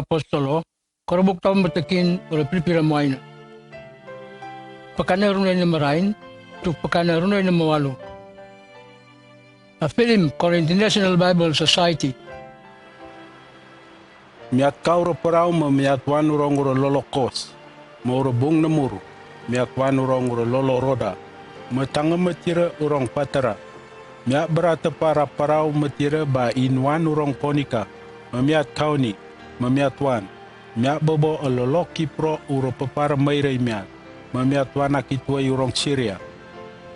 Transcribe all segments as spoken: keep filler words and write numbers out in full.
Apostolo, koro buk tau matakin ura pirpir amoaina. Pekana runai na marain, tuk pekana runai na mawalu. A film koro International Bible Society. Miat kau ura parau ma miat wan ura ngoro lolo kos, ma ura bung na mur, miat wan ura ngoro lolo roda, ma tangam matira ura patara. Miat bara tapa ra parau matira ba in wan ura konika, ma miat kau ni, ma miat wan. Miat bobo a lolo Kipro ura papara mai rai miat, ma miat wan aki tuai ura Siria.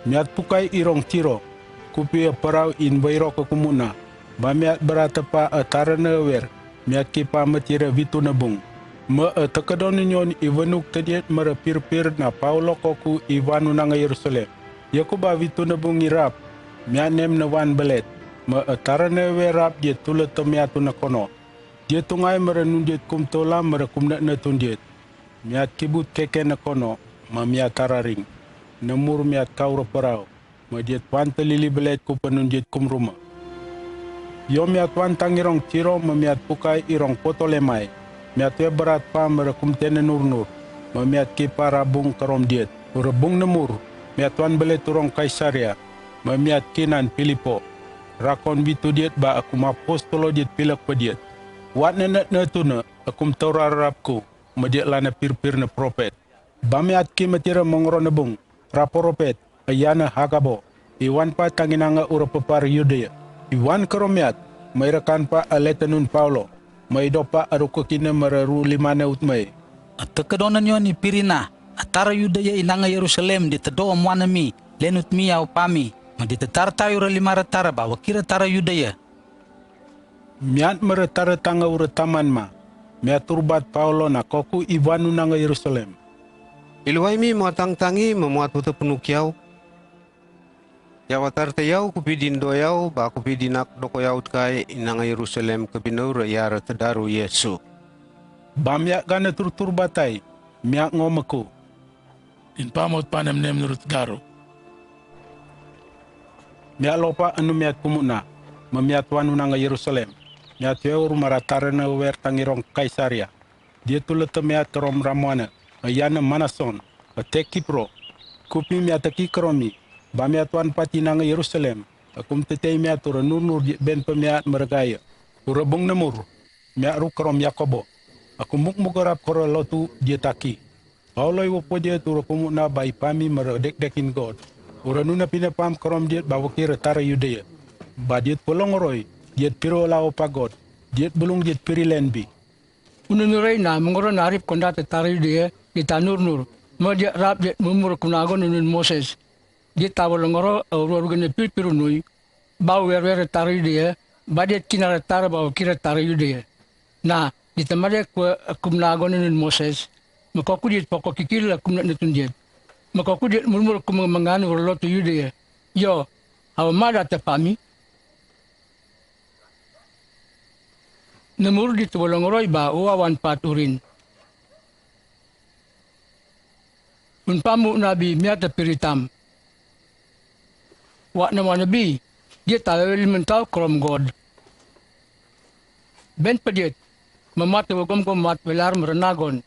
Miat pukai ira Tiro, kupi a parau in bairo ka kumuna, ba miat bara tapa a tara na wer, miat kipa matira vitu na bung. Ma a takadon nyon i vanuk tadiat mara pirpir na Paulo koku i vanu nanga Yerusalem. Yaku ba vitu na bung i rap, miat nem na wan belet, ma a tara na wer rap dia tula tamiatu na kono. Dia tungai mara nundiat kum tola mara kum na na tundiat. Miat kibut keke na kono, ma miat tara ring. Na mur miat kau ura parau, ma diat wan talili belet kupa nundiat kum ruma. Yo miat wan tang ira Tiro, ma miat pukai ira Potolemai. Miat we berat pa mara kum tena nurnur, ma miat kipa ra bung karom diat. Ura bung na mur, miat wan belet ura Kaisaria, ma miat kinan Pilipo. Rakon vitu diat ba akum apostolo diat pilak pa diat. Wat na na na tuna, akum taura rap ku, ma diat lana pirpir na propet. Ba miat ki matira mongoro na bung, ra propet, ayana Hagabo. I wan pa tang inanga ura papara Yudea. I wan karom miat, mai rakan pa a leta nun Paulo, mai dopa a ruku kina mara ru lima na utmai. A takadon nyon i pirina, a tara Yudea i nanga Yerusalem dia tado a moana mi, lenut mi au pami, ma dia tatar tai ura lima ra tara ba wakira tara Yudea. Miat mara tara tanga ura taman ma, miat turbat Paulo na koku i vanu nanga Yerusalem. Iluai mi moat tang tangi, ma moat uta penuk yau. Yau a tara ta yau, kupi din do yau, ba kupi din ak doko yau tkai, i nanga Yerusalem ka binaura yara tadaru Yesu. Ba miat gana turtur batai, miat ngo maku. In pa mot panem nem nurut daru. Miat lopa anu miat kumuna, ma miat wanu nanga Yerusalem. Miat weur mara tara na wer tang ira Kaisaria. Dia tula ta miat karom ra moana, ayana Manason, a te Kipro. Kupi miat aki karomi, ba miat wan pati nanga Yerusalem, akum tetei miat ura nurnur dia ben pa miat mara gaya. Ura bung na mur, miat ru karom Yakobo. Akum mukmuk arap koro lotu dia taki. Paulo i wopo dia ura kumuna ba i pami mara dekdekin God. Ura nuna pina pam karom dia ba wakira tara Yudea. Ba dia polong roi, dia piro lao pa God. Dia bulung dia piri lenbi. Unun rai na mongoro na arip konda ta tara Yudea, dia ta nurnur. Ma dia rap dia murmur kuna agon unun Moses. Dia ta wala ngoro, a ura rugen pirpir unui. Ba wer wer tara Yudea, ba dia kina ra tara ba wakira tara Yudea. Na, dia ta made kua akum na agon unun Moses. Ma koku dia poko kikil akum na natun dia. Ma koku dia murmur akum mangan ura lotu Yudea. Yo, awa mada ta pami. Na mur dia ta wala ngoro i ba ua wan pat urin. Unpa mu na bi miat ta piritam. Wa na moana bi, dia ta wewel mentau karom God. Ben pa dia, ma mat wa gomgom mat welar mara na agon.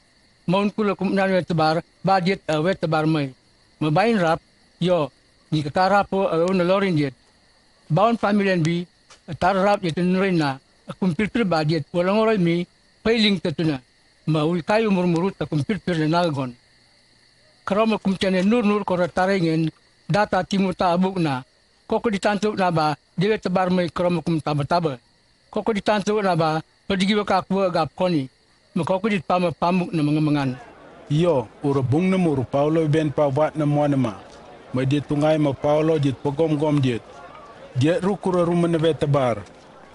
Ma un kula kum nan we tabar, ba dia a we tabar mai. Ma bain rap, yo, ni ka ka rap o a we na lorin dia. Ba un pami lenbi, a tara rap dia ta nurina, akum pirpir ba dia, wala ngoro i mi, pailing ta tuna. Ma ui kai umur murut akum pirpir na agon. Karom akum tene nurnur kora tara ingen, data timu ta abuk na. Koku dia tantu na ba, dia we tabar mai karom akum taba taba. Koku dia tantu na ba, padigi wa kakua gap koni. Ma koku dia pama pamuk na mangamangan. Yo, ura bung na mur Paulo ben pa wat na moana ma. Ma dia tungai ma Paulo dia pagomgom dia. Dia ru kura ruma na we tabar.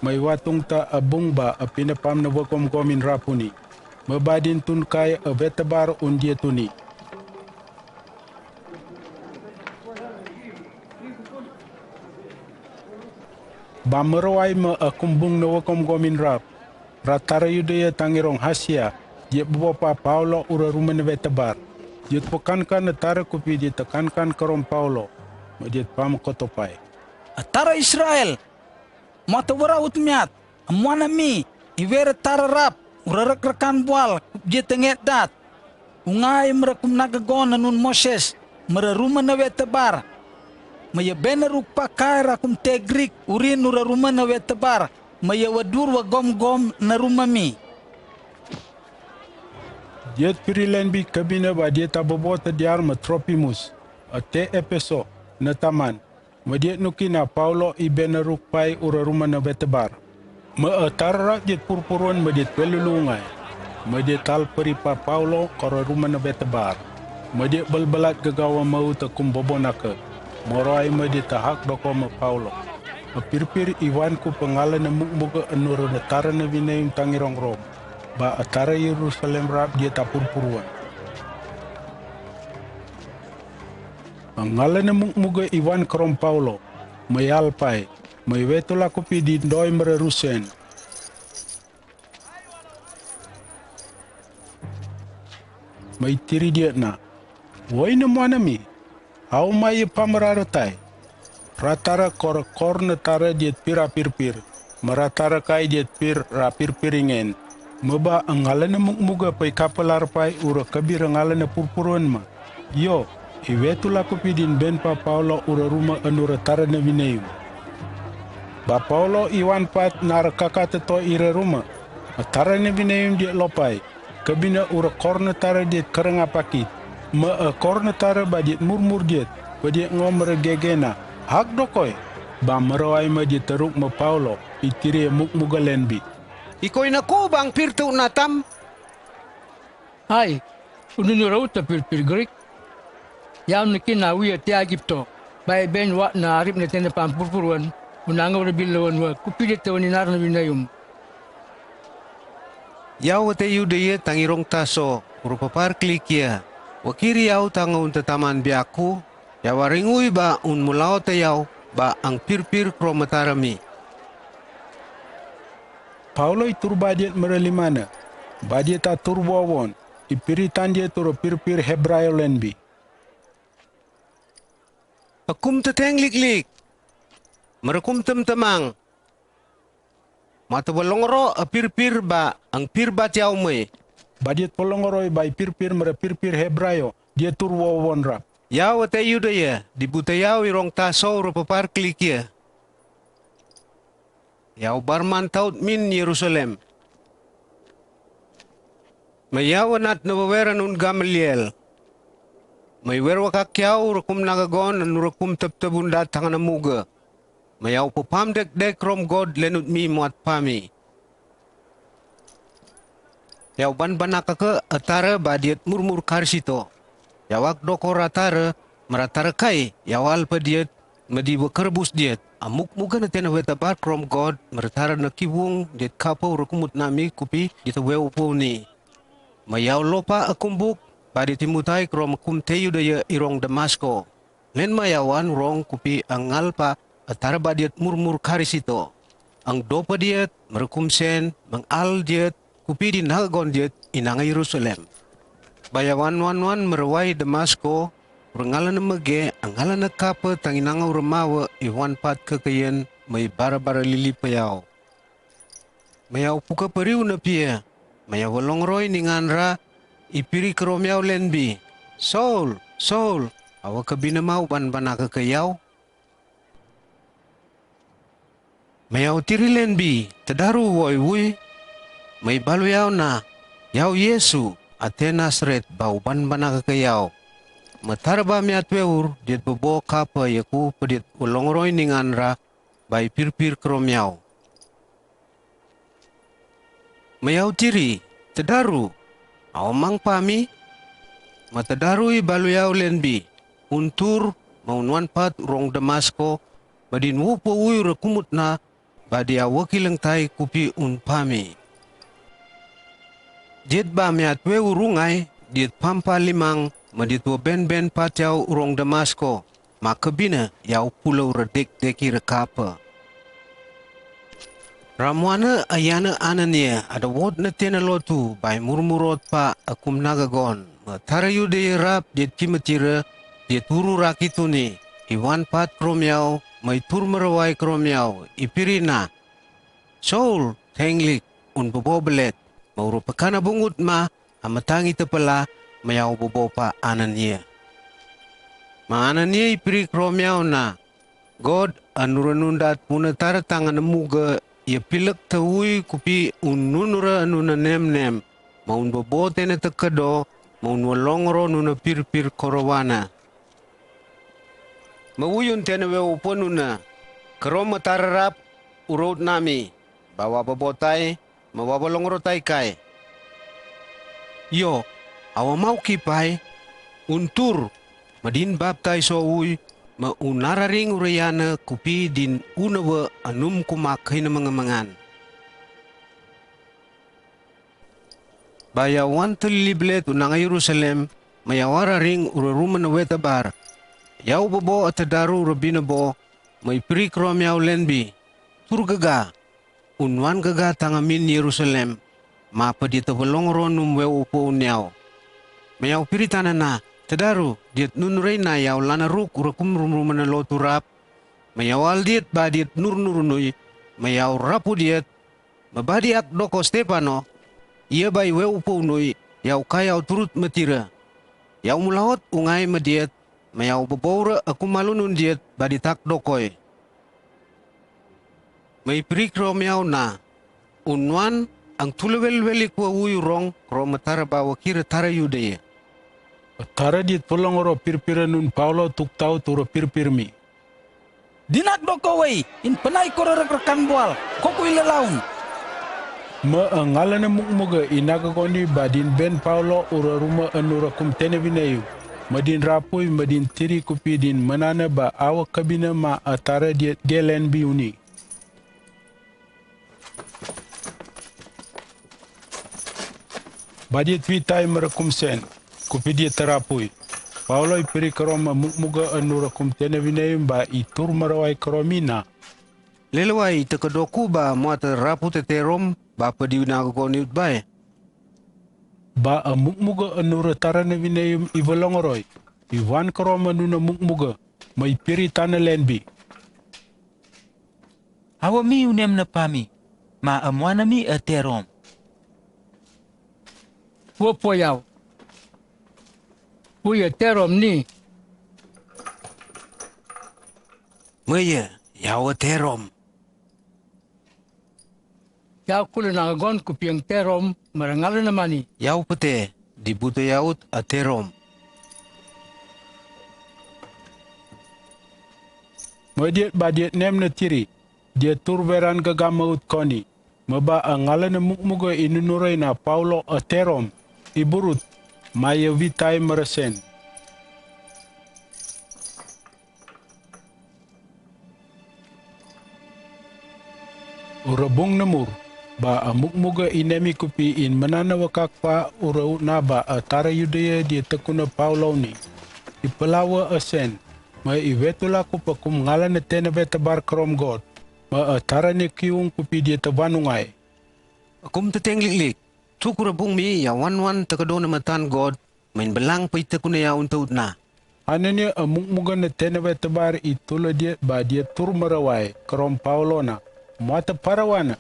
Ma i watung ta abung ba, a pina pam na wagomgom in rap uni. Ma ba din tun kai a we tabar un dia tuni. Ba marawai ma akum bung na wagomgom in rap. Ra tara Yudea tang ira Asia, dia bobo pa Paulo ura ruma na we tabar. Dia pakankan na tara kupi dia ta kankan karom Paulo, ma dia pam kotopai. A tara Israel, mata wara ut miat, a moana mi, i wera tara rap, Ura rek rekan bual, kubje tengek dat. Ungai mera kum nagagon anun Moses, mera ruma na wetabar. Maya bena ruk pakai ra kum tegrik, urin ura ruma na wetabar. Maya wadur wa gomgom na ruma mi. Diet piri lenbi kebina ba diet abobo tediar ma Tropimus, ate Epeso, na taman. Ma diet nuki na Paulo i bena ruk pai ura ruma na wetabar. Ma atara rap diet purpurun ma diet pelulu ngai. Ma diet tal peri pa Paulo kora ruma na wetabar. Ma diet belbelat gagawa mau ta kum bobo naka. Moro ai ma diet tahak doko ma Paulo. Apirpir iwan ku pengala na mukmuga anura na tara na winai tangirong Rom. Ba atara Yerusalem rap diet apurpurun. Ngala na mukmuga iwan krom Paulo, mai alpai, mai wetula kupi di doi mera rusen. Mai tiri diet na. Woi na muana mi, au mai pamera ratai. Ratara kor kor na tara diet pira pirpir. Mera tara kai diet pir ra pirpir ingen. Meba ngala na mukmuga pai kapelar pai ura kebir ngala na purpurun ma. Yo, i wetula kupi din ben pa Paulo ura ruma anura tara na winai. Ba Paulo iwan pat nara kaka teto ira ruma. Atara na winai diet lopai. Kebina ura kor na tara diet kerenga pakit. Ma a kor na tara ba diet murmur diet. Ba diet ngom mera gegena. Hak dokoi. Ba mero ai ma diet teruk ma Paulo. I tiri mukmuga lenbi. Ikoi na ko bang pirtu na tam. Ai, unun ura uta pirpir Grik. Yau na kina wia tia Egipto. Bai ben wa na arip na tena pam purpurun. Unanga ura bilawan wa kupi diet tawani nar na winai. Yau wate Yudea tangirong Taso, ura papar Kilikia. Wakiri yau tanga unta taman biaku, yau waringui ba un mulao ta yau, ba ang pirpir krom atara mi. Paulo i tur ba diet mera limana, ba diet atur wawon, i piritan diet ura pirpir Hebrayo lenbi. Akum teteng liklik, mera kum temtemang. Mata walongoro apirpir ba ang pir ba tiau mai. Ba diet polongoroi ba i pirpir mera pirpir Hebrayo, diet tur wawon rap. Yau wate Yudea, di buta yau irong Taso ura papar Kilikia. Yau barman taut min Yerusalem. Ma yau anat na waweran un Gamaliel. Ma i wer wakak yau ura kum nagagon anura kum teptebun dat tangana muga. Ma yau papam dekdek krom God lenut mi muat pami. Yau banbana kaka atara ba diet murmur karsito. Yau ak doko ratara, mera tara kai, yau alpa diet, medi wakerbus diet. Amuk muga na tena wetabar krom God, mera tara na kibung, diet kapa ura kumut nami kupi, diet weu poni. Ma yau lopa akumbuk, ba diet imutai krom kum te Yudea irong Damasko. Len ma yau an rong kupi ang alpa atara ba diet murmur karsito. Ang dopa diet, mera kum sen, mang al diet, kupi di nagagon diet, inanga Yerusalem. Ba yau an wan wan mera wai Damasko, ura ngala na mege, ang ngala na kapa tang inanga ura mawa, iwan pat kekayen, mai bara bara lili pa yau. Ma yau puka periu na pia, ma yau walongroi ningan ra, i piri krom yau lenbi. Saul, Saul, awa kebina mau banbana kaka yau. Ma yau tiri lenbi, tadaru woi wui, ma i balu yau na, yau Yesu, ate Nasaret, ba u banbana kaka yau. Ma tara ba miat weur, diet bobo kapa yaku, pa diet walongroi ningan ra, ba i pirpir krom yau. Ma yau tiri, tadaru, awa mang pami, ma tadaru i balu yau lenbi, un tur, ma un wan pat rong Damasko, ma din wupo wui ura kumut na, ba di awa kileng tai kupi un pami. Diet ba miat weur ungai, diet pampa limang, ma diet wabenben pat yau rong Damasko, ma kebina yau pula ura dekdeki ra kapa. Ra muana ayana Anania ada wot na tena lotu ba i murmur ot pa akum nagagon. Ma tara Yudea rap diet kimatira diet uru raki tuni. Iwan pat krom yau, ma i tur mera wai krom yau, i piri na. Saul, tenglik, un bobo belet. Ma ura pekana bungut ma, a matang i tepela, ma yau bobo pa Anania. Ma Anania i piri krom yau na, God, anura nundat puna tara tang anamuga, ya pilek tawui kupi un nunura anuna nemnem, ma un bobo tene tekado, ma un walongoro nuna pirpir korowana. Ma wui un tene weu upa nuna, krom ma tara rap, ura ut nami, ba wa bobo tai, ma wa walongoro tai kai. Yo, awa mau kipai, un tur, ma din baptaiso wui, ma un ara ring ura yana kupi din una wa anum kuma kaina mangamangan. Ba yau wan telili belet unanga Yerusalem, ma yau ara ring ura ruma na wetabar. Yau bobo ata daru ura bina bo, ma i piri krom yau lenbi. Tur gaga, un wan gaga tang amin Yerusalem, ma pa diat aba longoro num weu upa un yau. Ma yau piri tana na, tadaru, diat nunrai na yau lana ruk ura kum rum ruma na lotu rap. Ma yau al diat ba diat nur nur nui, ma yau rapu diat, ma ba diak doko Stepano, ia ba i weu upa unui, yau kai yau turut matira. Yau mulaot ungai ma diat, ma yau bobo ura aku malunun diat ba ditak dokoi. Ma i piri krom yau na, un wan, ang tulewel weli kua wui rong, krom ma tara ba wakira tara Yudea. Tara diat pelongoro pirpira nun Paulo tuk tau tura pirpir mi. Dinak doko wai, in penai koro rek rekan bual, koko i lelaun. Ma, eh, ngalan mukmuga i nagagon i ba din ben Paulo ura ruma anura kum tene winei. Ma din rapui, ma din tiri kupi din manana ba awa kabina ma, eh, tara diat gelen bi uni. Ba diat witai mara kum sen, kupi diat tarapui. Paulo i piri krom ma mukmuga anura kum tene winei ba i tur marawai krom i na. Lelewai i tekado ku ba moata rapu tete rom ba pedi nagagon i utbai. Ba a mukmuga anura tara na winei i walongoroi. I wan krom anuna mukmuga, ma i piri tana lenbi. Awa mi unem na pami, ma a moana mi a terom. Wa po yau. Wa ya terom ni. Ma ya, yau a terom. Yau kula nagagon kupi ang terom, mara ngalan mani. Yau pete, di buta yau a terom. Ma diat ba diat nem na tiri, diat tur weran gagam ma ut koni, ma ba a ngalan mukmuga i nunurai na Paulo a terom, i burut, ma ya witai mara sen. Ura bung na mur, ba a mukmuga i nemi kupi in manana wakak pa ura utna ba a tara Yudea diat tekuna Paulo ni. I pelawa a sen, ma i wetula kupa kum ngalan na tene wetabar krom God, ma a tara ni kiung kupi diat tabanungai. Akum teteng liklik, tuk ura bung mi ya wan wan tekado na matan God, ma in belang pa i tekuna yau un tautna. Anania a mukmuga na tene wetabar i tula diat ba diat tur marawai, krom Paulo na, moata parawana.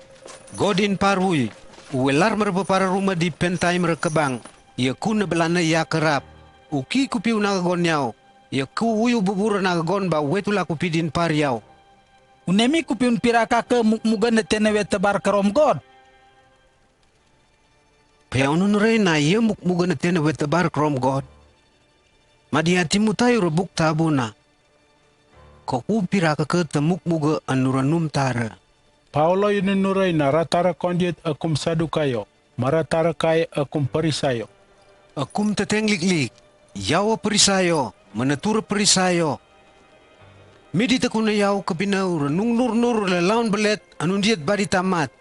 God in parwui, u welar mara bapara ruma di pentai mara kebang, ya kuna belana ya kerap, u ki kupi u nagagon yau, ya ku wui u bubur nagagon ba wetula kupi din par yau. Unemi kupi un piraka ke mukmuga na tene wetabar krom God. Pea u nunurai na ya mukmuga na tene wetabar krom God. Ma dia Timotai ura buk tabu na. Ko ku piraka ke ta mukmuga anura num tara. Paulo i nunurai na ra tara kon diat akum Sadukayo, mara tara kai akum Parisayo. Akum teteng liklik, yau a Parisayo, mana tur Parisayo. Midi tekuna yau kabina ura nung nur nur lelaun belet anun diat badi tamat.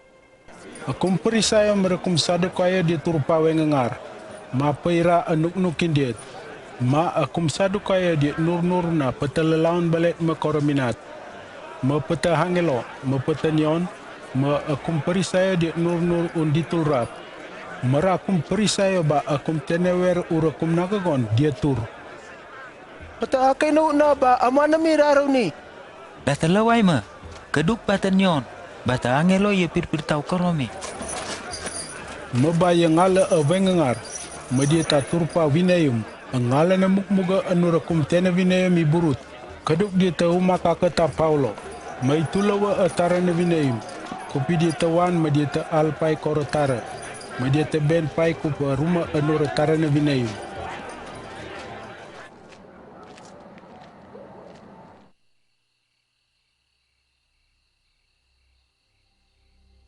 Akum Parisayo mara kum Sadukayo diat tur pawe ngengar. Ma pei ra anuk nukin diat. Ma akum Sadukayo diat nur nur na peta lelaun belet ma korominat. Ma peta hangelo, ma peta nion, ma akum Parisayo diat nur nur un ditul rap. Mara akum Parisayo ba akum tenewer ura kum nagagon diat tur. Peta akai nu na ba amanami rarau ni. Bata lawai ma, keduk bata nion, bata angelo ya pirpir tau koromi. Meba ia ngala aweng ngar, madiata turpa wineum, ngala na mukmuga anura kum tene wineum i burut, kaduk diata uma kaketa Paulo, mai tulawa atara na wineum, kupi diata wan madiata alpai koro tara, madiata benpai kupa ruma anura tara na wineum.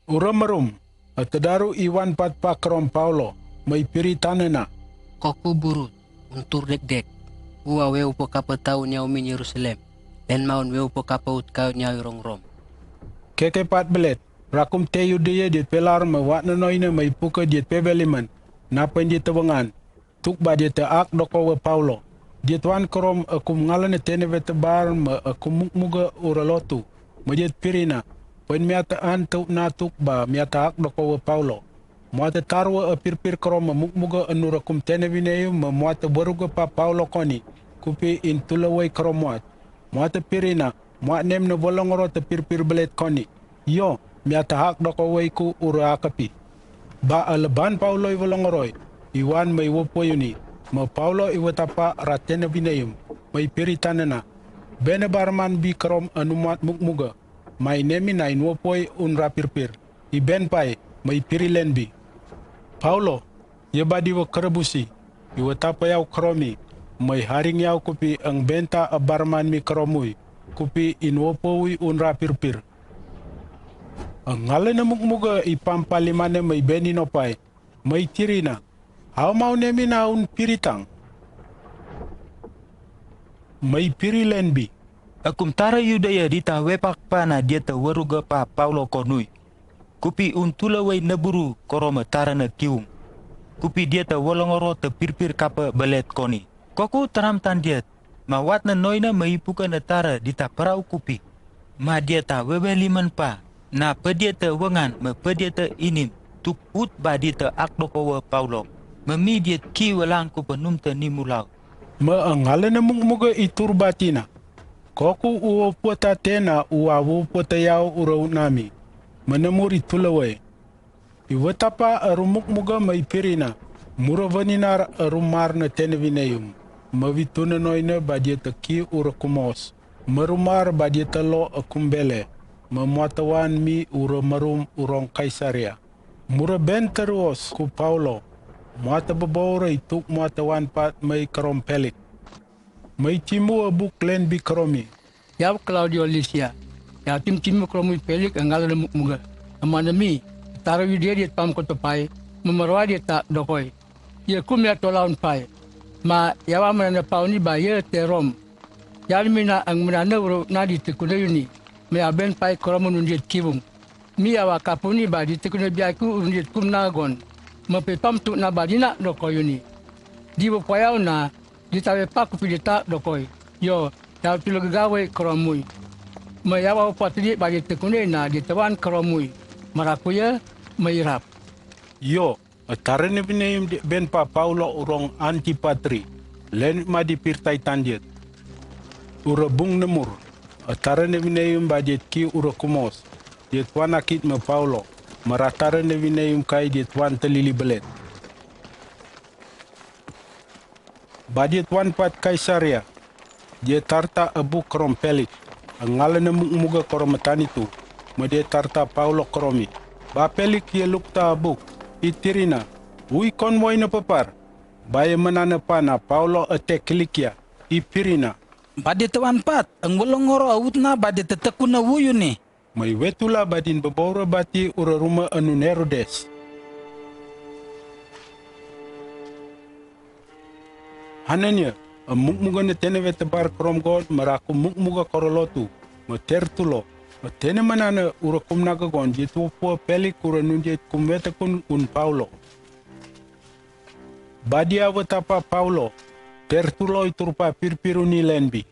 Ura marum, atadaru i wanpat pa karom Paulo, mai piri tane na. Koku burut, un tur dekdek, ua weupa kapa tau niau min Yerusalem, lenma un weupa kapa utkai niau i rong Rom. Kekepat belet, rakum te Yudea diat pelar ma watna noina mai puka diat pebeliman, napen diat tawangan, tukba diata ak dokowa Paulo. Diat wan karom akum ngala na tene wetabar ma akum mukmuga ura lotu. Madiat pirina, pen miata an tau na tukba miata ak dokowa Paulo. Muata tarwa apirpir karom ma mukmuga anura kum tene wineum ma muata waruga pa Paulo koni, kupi in tulawai karom muat. Muata pirina, muat nem na walongoro ta pirpir belet koni. Yo, miata hak dokowai ku ura akapi. Ba alaban Paulo i walongoroi, i wan mai wapoi uni, ma Paulo i watapa ra tene wineum, mai piri tane na. Bene barman bi karom anu muat mukmuga, mai nemi na in wapoi un ra pirpir, i benpai, mai piri lenbi. Paulo, ia badi wa karabusi, i watapa yau karomi, mai haring yau kupi ang benta abarman mi karomui, kupi in wapoi un ra pirpir. Ang ngala na mukmuga i pampa limane mai beni nopai, mai tirina, hau mau nemi na un piri tang. Mai piri lenbi. Akum tara Yudea dita wepak pa na diata waruga pa Paulo konui. Kupi un tulawai naburu koroma tara na kiung. Kupi diata walongoro ta pirpir kapa belet koni. Koku tanam tan diat. Ma watna noina mai puka na tara dita parau kupi. Ma diata wewe liman pa. Na pe diata wangan ma pe diata inim. Tuk ut ba diata ak dokowa Paulo. Ma mi diat ki walang kupa num ta ni mulau. Ma ang ngala na mukmuga i tur batina. Koku uwa puata tena uwa wu puata yau ura unami. Ma namur i tulawai. I watapa arum mukmuga mai pirina. Mura waninar arum mar na tene wineum. Ma wituna noina ba diata ki ura kumos. Ma rumar ba diata lo akum bele. Ma muata wan mi ura marum urong Kaisaria. Mura ben taruos ku Paulo. Muata babau ra i tuk muata wan pat mai karom Pelik. Mai timu abuk lenbi karomi. Yau Klaudio Lisia. Yau tim timu karomui Pelik ang ngala na mukmuga. Amana mi, tara Yudea diat pam kotopai, ma marwa diata dokoi. Ia kum ia tolaun pai. Ma yau amana na pauni ba ia te Rom. Yau nemi na ang mana na uro na di tekuna yuni. Ma yau benpai karomun un diat kibung. Mi yau akapuni ba di tekuna biaku un diat kum nagon. Ma pe pam tuk na ba di na dokoi uni. Di bo payau na, di tawe paku pi di ta dokoi. Yo, yau tulu gagawai karomui. Ma yau au patri ba di tekuna na di tawan karomui. Marakuya, ma irap. Yo, atara na wineum di benpa Paulo urong Antipatri. Len ma di pirtai tan diat. Ura bung namur. Atara na wineum ba diat ki ura kumos. Diat wan akit ma Paulo. Mara tara na wineum kai diat wan talili belet. Ba diat wan pat Kaisaria. Diat tarta abuk karom Pelik. Ang ngala na mukmuga karom matanitu. Ma diat tarta Paulo karomi. Ba Pelik ia lukta abuk. I tirina. Ui kon moi na papar. Ba ia manana pa na Paulo ate Kilikia. I pirina. Ba diat tawan pat. Ang walongoro autna ba diat tekuna wuyuni. Mai wetula ba din babau ra bati ura ruma anun Herodes. Hanania, amukmuga na tene wetabar karom gon maraku mukmuga koro lotu, ma Tertulo, ma tene manana ura kum naga gon diat wapua Pelik ura nun diat kum wetakun un Paulo. Ba dia watapa Paulo, Tertulo i turpa pirpir uni lenbi.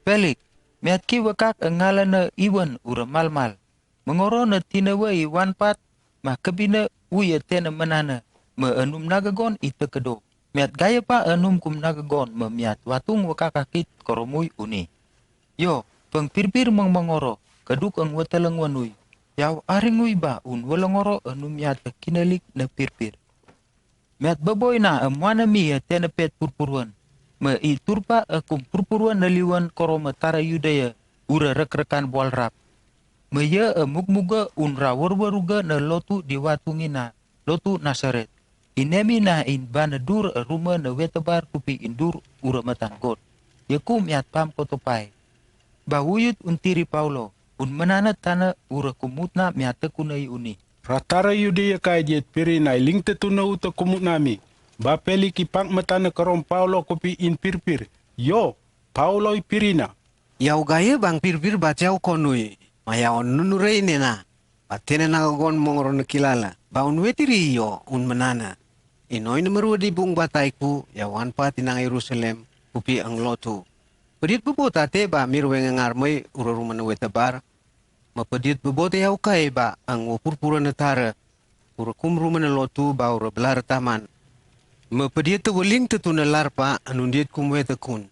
Pelik, miat ki wakak angala na iwan ura malmal. Mengoro na tina wa i wan pat, ma kebina ui atene manana, ma anum naga gon i tekedo. Miat gaya pa anum kum naga gon, ma miat watung wakak akit koromui uni. Yo, peng pirpir meng mengoro, keduk ang wateleng wanui. Yau arengui ba un welongoro anun miat a kinalik na pirpir. Miat beboi na a moana mi a tenepet purpuruan. Me i turpa a kum purpuruan na liwan koro me tara Yudea ura rekrekan bual rap. Me ia a mukmuga un ra werwer uga na lotu di watungi na lotu Nasaret. Inemi na in bana dur a ruma na wetebar kupi in dur ura metan God. Ia kum miat pam kotopai. Ba wuyut un tiri Paulo, un menana tana ura kumutna miat tekunei uni. Ra tara Yudea kai diet piri nai ling tetuna uta kumutna mi. Ba Pelik i pang metana kerom Paulo kupi in pirpir. Yo, Paulo i pirina. Yau gaye bang pirpir ba tiau konui. Ma yau nunurei nena. Ba tene na gon mongoro na kilala. Ba un wetiri yo, un menana. Inoi na meru di bung ba taiku, yau an pat inang Yerusalem, kupi ang lotu. Pediet bebot ate ba mirweng ngar mei ura ruma na wetebar. Ma pediet bebot yau kai ba ang wo purpura na tara. Ura kum ruma na lotu ba ura belar taman. Ma pediet te weling tetuna larpa anun diet kum wetekun.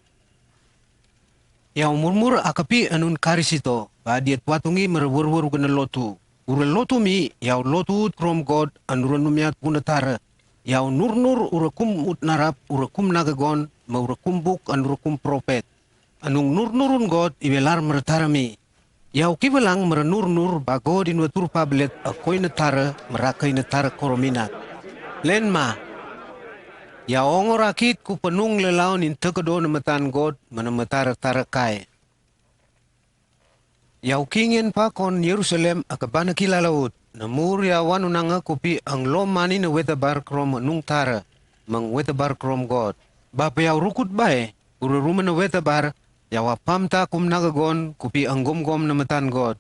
Yau murmur a kapi anun Karisito, ba diet watungi mera werwer uga na lotu. Ura lotu mi, yau lotu ut kerom God, anura numiat puna tara. Yau nurnur ura kum ut narap, ura kum nagagon, ma ura kum buk, anura kum propet. Anung nurnurun God, i welar mera tara mi. Yau kibelang mera nurnur, ba God in watur pabelet, a koi na tara, mera kai na tara korominat. Lenma. Yau ongor akit ku penung lelaun in tekedo na metan God, mena metara tara kai. Yau kingen pakon Yerusalem a kebana kilala ut, na mur yau wanunanga kupi ang lomani na wetebar kerom nung tara, meng wetebar kerom God. Ba pe yau rukut bai, ura ruma na wetebar, yau apam ta kum nagagon kupi ang gomgom na metan God.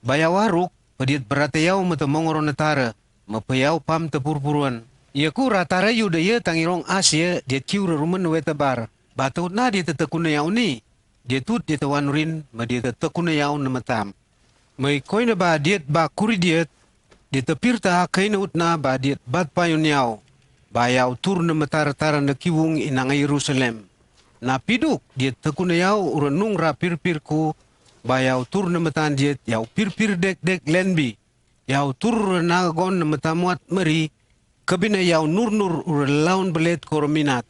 Ba yau aruk, pediet berate yau meta mongoro na tara, ma pe yau pam te purpuruan. Ia ku ra tara Yudea tangirong Asia, diet kiu ura ruma na wetebar. Ba teut na diet tekuna yau ni. Diet ut diet wanurin, ma diet tekuna yau na metam. Mei koi na ba diet ba kuri diet, diet pir ta kai na ut na ba diet bat payun yau. Ba yau tur na metara tara na kiwung inang Yerusalem. Na piduk diet tekuna yau ura nung ra pirpir ku, ba yau tur na metan diet yau pirpir dek dek lenbi. Yau tur ura nagagon na metamuat meri, kebina yau nurnur ura laun belet korominat.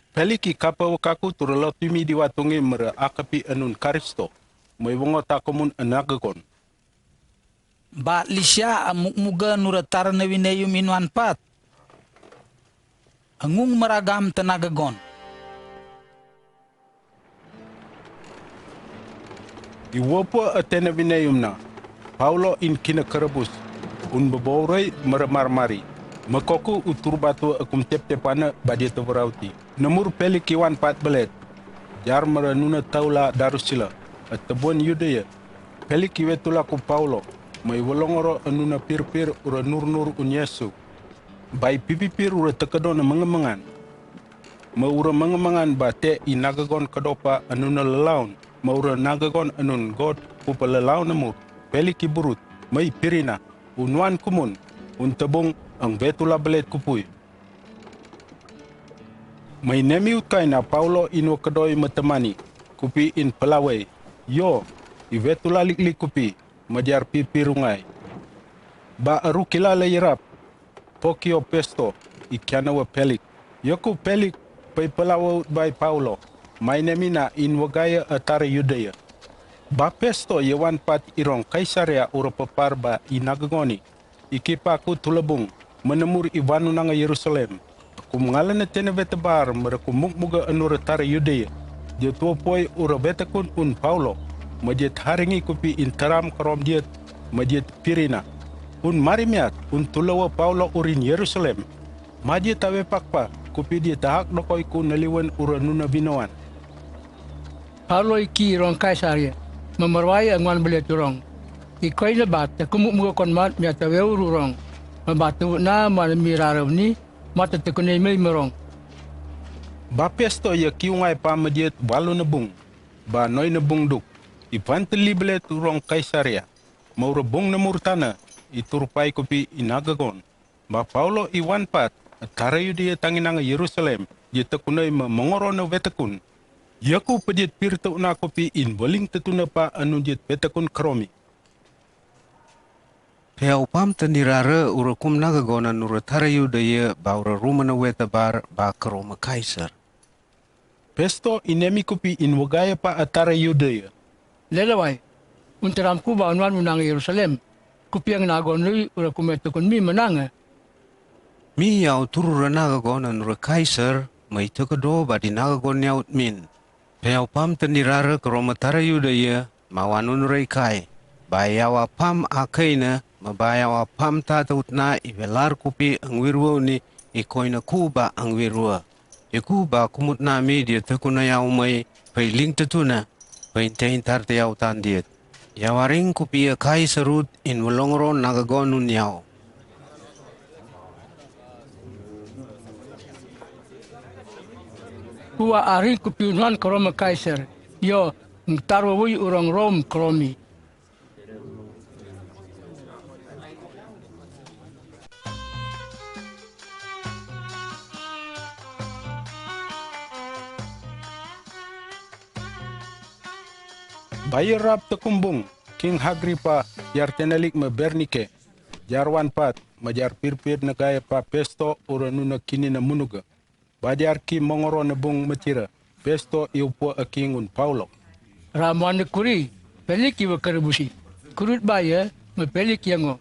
Pelik i kapa wakaku tur lotu mi di watungi mera a kapi anun Karisto, mei wongo takumun a nagagon. Ba Lisia a mukmuga nura tara na wineyum in wan pat. Angung meragam te nagagon. I wopo a tena wineyum na. Paulo in kina kerebus. Un bebou rei mera marmari. Mekoku utur batu a kum teptepana ba diet te berauti. Na mur Pelik i wan pat belet. Jar mera nuna taula Darusila. A tebuan Yudea. Pelik i wetula ku Paulo. Mei welongoro a nuna pirpir ura nurnur un Yesu. Ba i pipipir ura tekedo na mengemengan. Ma ura mengemengan ba te i nagagon kedopa anun na lelaun, ma ura nagagon anun God kupa lelaun na mur, Pelik i burut, mei pirina, un wan kumun, un tebung, ang wetula belet kupui. Mei nemi utkai na Paulo in wakedoi metemani, kupi in pelawei, yo, i wetula liklik kupi, mediar pipir ungai. Ba aru kilala yarap, Pokio Pesto, i kiana wa Pelik. Yaku Pelik, pei pelawa ut bai Paulo, mai nemi na in wagaia a tara Yudea. Ba Pesto ia wan pat i rong Kaisaria ura pepar ba i nagagon i. I kipa ku tulebung, mena mur i wanunanga Yerusalem. Kum ngala na tena wetebar mera ku mukmuga anura tara Yudea. Diet wopoi ura wetekun un Paulo. Ma diet haringi kupi in taram kerom diet. Ma diet pirina. Un mari miat, un tulawa Paulo urin Yerusalem. Ma diet awe pakpa, kupi diet hak dokoi ku na liwan ura nuna binoan. Paulo i ki rong Kaisaria. Ma marwai angwan belet rong. I koi na bat, te ku mukmuga kon mat miat awe uru rong. Ma bat tu na ma na mi rarau ni. Mata tekunei mei merong. Ba Pesto ia kiungai pa ma diet walu na bung. Ba noi na bung duk. I panteli belet u rong Kaisaria. Ma ura bung na mur tana. I turpai kupi i nagagon. Ba Paulo i wan pat. A tara Yudea tanginanga Yerusalem. Diet tekunei ma mongoro na wetekun. Yaku pediet pir tu na kupi in waling tetuna pa anun diet wetekun keromi. Pheau pam tani rara ura kum nagagon anura tara Yudeia ba ura ruman awe tabar ba karoma Kaiser. Pesto, i nemi kupi in wagaia pa a tara Yudeia. Lelewai, un taram ku ba un wan u nang Yerusalem, kupi ang nagon lui ura kum e tekun mi manang e. Mi yau turu ra nagagon anura Kaiser, mai teka do ba di nagagon yaut min. Pheau pam tani rara karoma tara Yudeia, ma wan unura i kai. Ba yau a pam a kaina, ma ba yau a pam tata utna i welar kupi ang wirwa uni i koina ku ba ang wirwa. I ku ba kumutna mi dia tekuna yau mai, pai ling tatuna, pai inte intar te yau tandiat. Yau a ring kupi a Kaiser ut in walongoro nagagon un yau. Ku a ring kupi un wan karoma Kaiser, yo, ng tarwa wui urong Rom karomi. Ba iar rap tekun bung, King Agripa, iar tenalik ma Bernike, iar wan pat, ma iar pirpir nagaia pa Pesto ura nuna kini na munuga. Ba diar ki mongoro na bung matira, Pesto i upwa a king un Paulo. Ramuan na kuri, Pelik i wa karabusi. Kurut ba ia, ma Pelik ia ngo.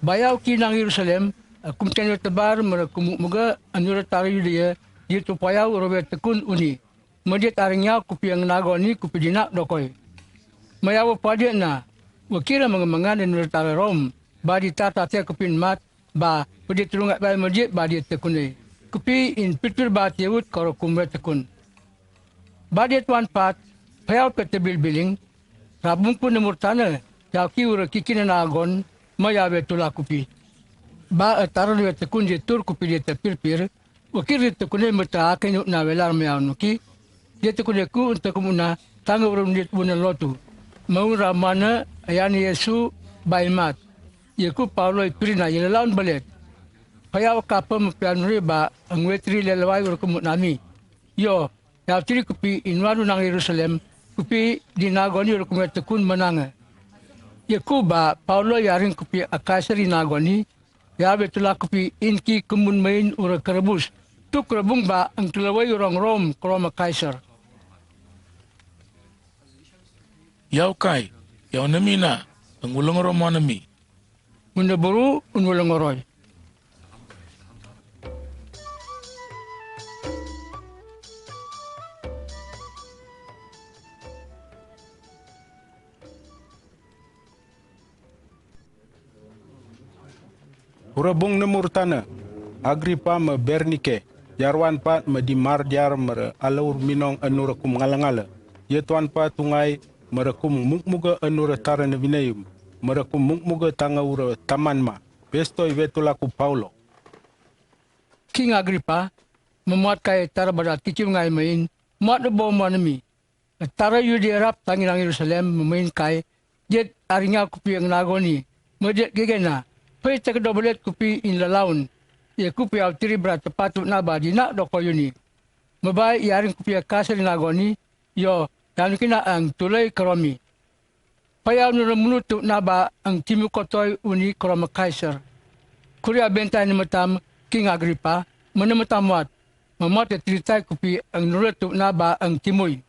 Ba yau ki nang Yerusalem, a kum tene tabar mara kum mukmuga anura tara Yudeia, dia tupa yau ura we tekun uni. Ma dia taring yau kupi ang nagon ni kupi dinak dokoi. Ma yau wa pa dia na, wa kira mangamangan anura tara Rom, ba di tata te kupi in mat, ba, pa dia turung ba ma dia ba dia tekun e. Kupi in pirpir ba tia ut karo kum we tekun. Ba dia tuan pat, pheau pe te bilbiling, rabung ku na murtana, yau ki ura kikina nagon, ma yau we tula kupi. Ba a tara we tekun dia tur kupi dia te pirpir, wa kir dia tekun e mata akai nu na welar ma yau nuki, dia tekun e ku un tekun na, tanga ura un dia tekun na lotu. Ma un ramana, ayani Yesu, ba i mat. Ia ku Paulo i pirina ia lalaun balet. Pheau kapa ma pheau nuri ba, ang wetri lelewai ura kumutna mi. Yo, yau tiri kupi in wan u nang Yerusalem, kupi di nagon ni ura kum we tekun manang e. Ia ku ba, Paulo i aring kupi a Kaiser i nagon ni, yau we tula kupi in ki kumun main ura karabus. Tu karabung ba, ang tulawai urong Rom, karoma Kaiser. Yau kai, yau nami na, ang ulung Rom wa nami. Unda buru, un ulung oroi. Ura bung na murtana, Agripa ma Bernike, iar wan pat ma di mar diar mara alaur minong anura kum ngala-ngala. Ia tuan pat tungai, mara kum mukmuga anura tara na binayum, mara kum mukmuga tanga ura taman ma. Pesto i we tula ku Paulo. King Agripa, ma muat kai tara bada tikiu ngai main, muat na bo muat na mi. Tara Yudeia rap tangi nang Yerusalem ma main kai, dia aring yau kupi ang nagon ni, ma dia gege na, pai teka do balet kupi in lalaun, ia kupi yau tiri bra tepat tu na ba dinak dokoi uni. Ma ba i aring kupi a Kaiser i nagon ni, yo, yau nuki na ang tulai karomi. Pheau nura mulu tu na ba ang timu kotoi uni karoma Kaiser. Kuria bentai na matam King Agripa, ma na matam muat, ma muat e tiri tai kupi ang nura tu na ba ang timui.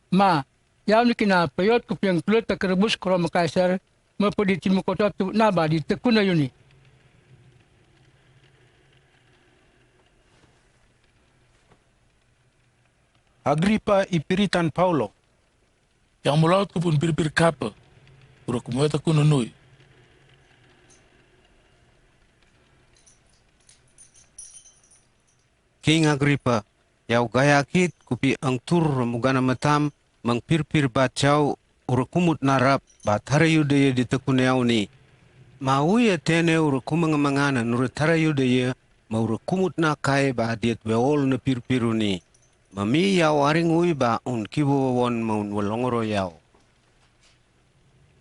Ma, yau nuki na pheau kupi ang tula ta karabus karoma Kaiser, ma pa di timu koto tu na ba di tekun a uni. Agripa i piritan Paulo. Yau mulaut kupi un pirpir kapa, ura kum we tekun unui. King Agripa, yau gaya kit kupi ang tur mugana matam, mang pirpir bat yau ura kumutna rap ba tara Yudeia di tekun yau ni. Ma ui a tene ura kumangmangan anura tara Yudeia, ma ura kumutna kai ba diat we ol na pirpir uni. Ma mi yau aring ui ba un kibu wawon ma un walongoro yau.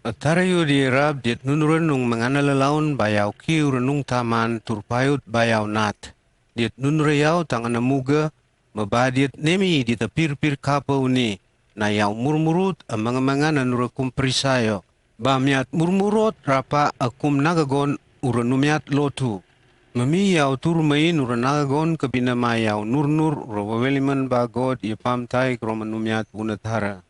A tara Yudeia rap diat nunura nung mangana lalaun ba yau ki ura nung taman turpayut ba yau nat. Diat nunura yau tangana muga, ma ba diat nemi diat a pirpir kapa uni, na yau murmurut a mangamangan anura kum Parisaio. Ba miat murmurut rapa a kum nagagon ura numiat lothu. Mami yau tur main ura nagagon ka bina ma yau nurnur ura waweliman ba God ia pamtai krom anumiat buna tara.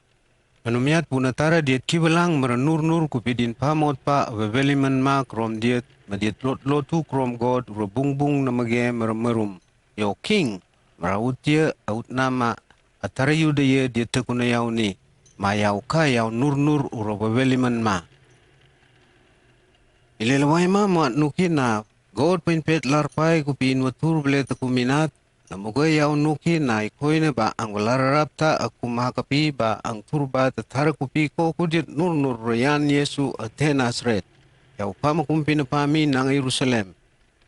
Anumiat buna tara diat kibalang mara nurnur kupi din pamot pa waweliman ma krom diat, ma diat lot lothu krom God ura bungbung na mage mara marum. Yo king, mara utia aut nama atara Yuda ia diat tekuna yau ni, ma yau ka yau nurnur ura waweliman ma. Ilelewai ma ma nuki na God pain pet larpai kupi inwa tur bele teku minat, na muga yau nuki na ikoi na ba ang walar rap ta aku ma kapi ba ang tur ba ta tara kupi ko kudiat nurnur rayan Yesu ate Nasret. Yau pama kumpi na pami nang Yerusalem.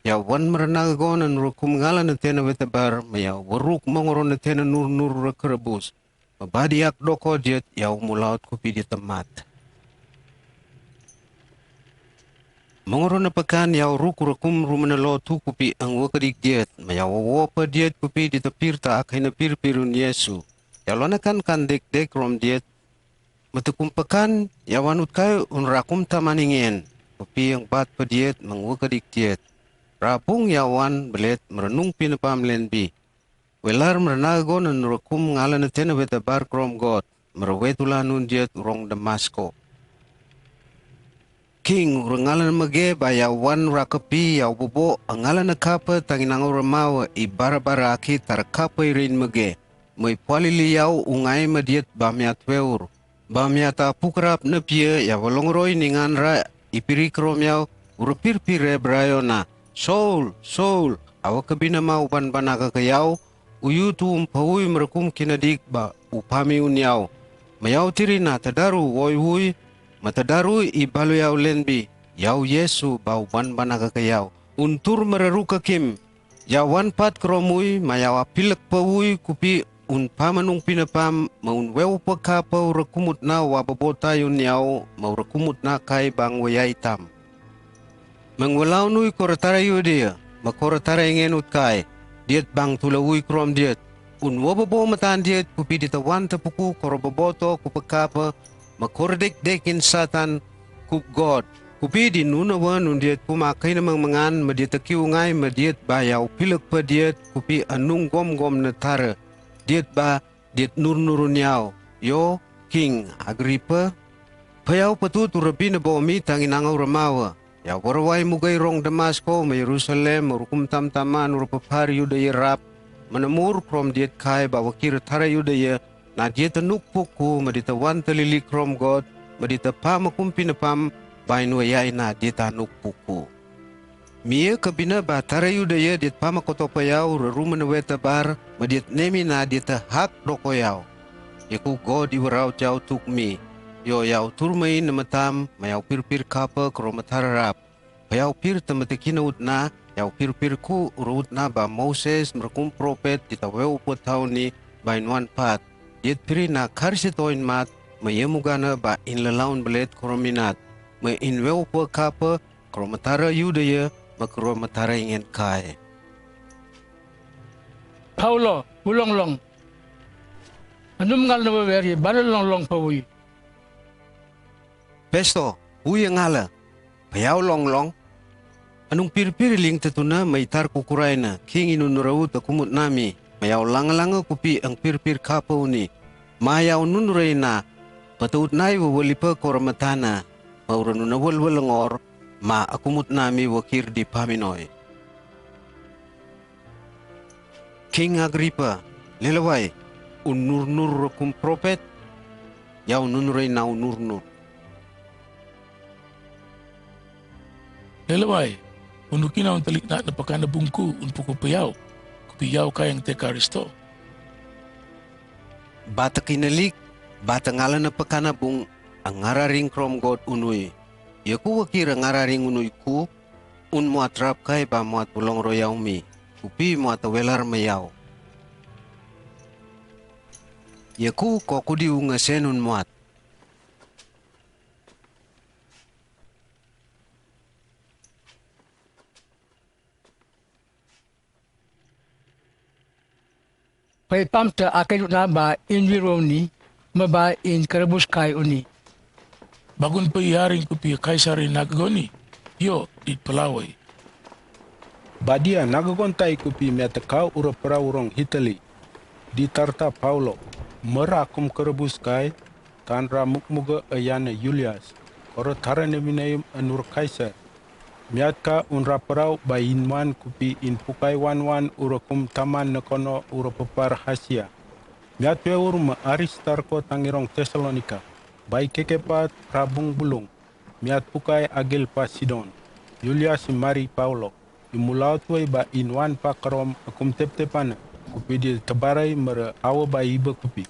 Yau wan mara nagagon na nura kum ngala na tena wetabar, ma yau waruk mongoro na tena nurnur ra kerebus. Ma ba diak doko diat yau mulaut kupi di temat. Mongoro na pekan yau ruk ura kum ruma na lothu kupi ang wakedik diat, ma yau wawopa diat kupi di tepir ta akai na pirpirun Yesu. Yau lana kan kan dek dek rom diat, ma tekum pekan yau wan utkai un rakum tamaningen, kupi ang bat pa diat mang wakedik diat. Rapung yau wan belet merenung pina pam lenbi. Welar mara nagagon na nura kum ngala na tena wetabar krom God, mara wetula nun diat urong Damasko. King, ura ngala na mage ba yau wan ura kepi yau bobo, angala na kapa tanginang ura mawa i bara bara aki tara kapa i rein mage. Mai pualili yau ungai ma diat ba miat weur. Ba miat a pukrap na pia yau walongroi ningan ra ipiri krom yau, ura pirpir re brayo na. Saul, Saul, awa kebina ma uban bana ka yau, uyu tu um paui mara kum kinadik ba upami un yau. Ma yau tiri na tadaru woi wui, ma tadaru i balu yau lenbi, yau Yesu ba uban bana ka yau. Un tur mara ruka kim, yau wan pat krom ui, ma yau apilek paui kupi un pamanung pina pam, ma un weu pa kapa ura kumut na wa babota yun yau, ma ura kumut na kai bang wayai tam. Mengwelau nui kora tara Yudea, ma kora tara ingen utkai, diat bang tula ui krom diat. Un wababo matan diat kupi di tawan tepuku kora baboto kupa kapa, ma kora dek dek in Satan kup God. Kupi di nuna wan un diat kuma kaina mengmengan, ma diat tekiu ngai, ma diat ba yau pilek pa diat kupi anung gom gom na tara. Diat ba diat nur nurun yau. Yo, King Agripa, pa yau patut ura bina bo mi tanginang ura mawa. Yau barawai mugai rong Damasko, ma Yerusalem, ma ura kum tam taman ura papar Yuda yarap. Mana mur krom diat kai ba wakir tara Yuda ya, na diat anuk puku, ma diat wan telili krom God, ma diat pama kumpi na pam, ba inwa yai na diat anuk puku. Mia kebina ba tara Yuda ya diat pama koto pa yau, ura ruma na wetabar, ma diat nemi na diat hak doko yau. Yaku God iwarau jau tuk mi. Yo yau tur mai na matam, ma yau pirpir kapa krom tara rap. Pa yau pir ta matekina utna, yau pirpir ku ura utna ba Moses mara kum propet diat weu pa tau ni ba inwan pat. Diat piri na karsi toin mat, ma yemugana ba in lalaun belet krom minat. Ma in weu pa kapa, krom tara Yuda ya, ma krom tara ingen kai. Paulo, ulong long. Anum ngal na waweri, bana long long paui. Pesto, ui ngala. Pa yau long long. Anung pirpir ling tetuna ma itar kukurai na, King inun rau ta kumut nami, ma yau lang lang kupi ang pirpir kapa uni. Ma yau nun rei na, pataut nai wawali pa kora matana, ma ura nuna wal wal ngor, ma akumut nami wakir di paminoi. King Agripa, lelewai, un nur nur ura kum propet, yau nun rei na un nur nur. Lelewai, un nuki na un telik na na pakana bungku un puku pa yau, kupi yau ka yang te Karisto. Ba ta kinelik, ba ta ngala na pakana bung, angara ring krom God unui. Yaku wakir angara ring unui ku, un muat rap kai ba muat bulong royau mi, kupi muat welar ma yau. Yaku kokudi unga sen un muat. Pai pam ta akai runa ba in wiro ni, ma ba in karabus kai uni. Bagun pai yaring kupi Kaisar in nagoni. Yo, di pelawei. Ba dia nagagon tai kupi miat ka ura perau rong Hitali. Di tarta Paulo, mera kum kerebus kai, tanra mukmuge ayane Yulias, koro tara ne minaim anur Kaisar. Miat ka unra perau ba inwan kupi in pukai wan-wan ura kum taman nekono ura pepar Hasia. Miat pe ur me Aristarko tangirong Tesalonika, bai kekepat rabung bulung, miat pukai agil pa Sidon. Yulias i mari Paulo, i mulaut wai ba inwan pa kerom akum tep-tepan, kupi di tebarai mere awe ba ibe kupi.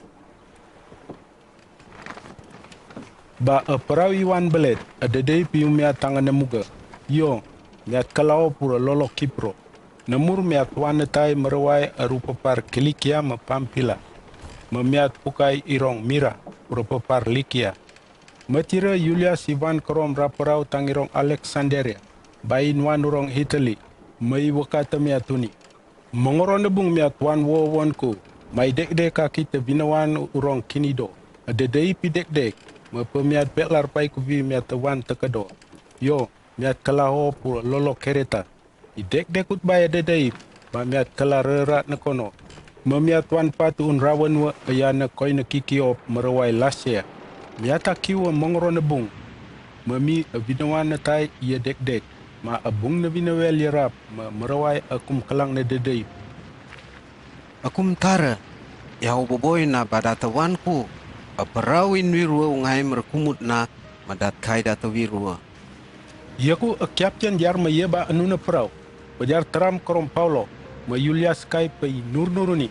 Ba a perau iwan belet, a dedei piu miat tangan ne muge. Yo, miat kelao pura lolo Kipro. Nemur miat wan ne tai merewai a ru pepar Kilikia me Pampila. Me miat pukai irong Mira, ru pepar Likia. Metire Yulias iwan kerom ra perau tangirong Aleksandaria, ba inwan urong Hitali, me iwaka te miat uni. Mengoro nebung miat wan wo wonku, mai dekdek aki te binawan urong Kinido, a dedei pi dekdek, me pe miat peklar pai kupi miat wan tekedo. Yo, miat kelao pura lolo Kereta. I dekdek ut bai a dedei, ba miat kelar rerak nekono. Me miat wan pat unra wan we ayane koine Kikiop merewai Lasea. Miat aki we mengoro nebung. Me mi a binawan ne tai ia dekdek. Ma a bung ne binawel ia rap, me merewai akum kelang ne dedei. Akum tare, yau beboi na ba da te wanku, a perau in wir we ungai merekumut na, ma dat kai da te wir we. Yaku a kiaptian diar me ia ba anu ne perau, pejar teram kerom Paulo, me Yulias kai pei nur-nur uni.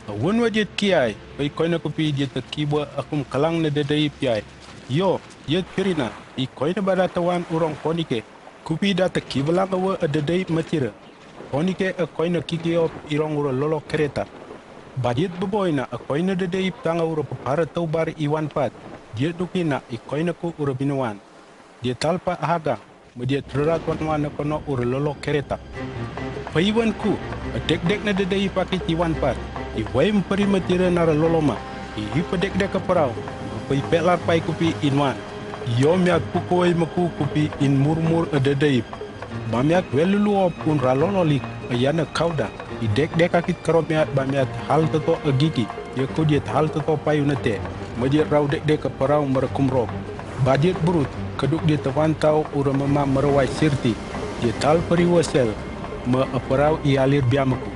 A wan we diat kiai, pei koine kupi diat te kiba akum kelang ne dedei piai. Yo, diat pirina, i koine ba da te wan urong Ponike, kupi da te kiba lang awe a dedei metire. Ponike a koine Kikiop irong ura lolo Kereta. Ba diat beboi na a koine dedei tanga ura pepara tau bar iwan pat. Diat dukina i koine ku ura binawan. Diat talpa ahaga, me diat rerat wan-wan nekono ura lolo Kereta. Pei wanku, a dekdek ne dedei paki tiwan pat. I wai meperi metire nara lolo ma. I ipe dekdek a perau, pei peklar pai kupi inwan. Yo miat pukuai meku kupi in murmur a dedei. Ba miat welulu op unra lolo lik, ayane Kauda. I dekdek aki kerom miat ba miat hal toto a gigi, yaku diat hal toto pai une te. Me diat rau dekdek a perau merekum rok. Ba diat berut, keduk diat te wan tau ura mema merewai Sirti. Diat tal peri we sel, me a perau i alir bia meku.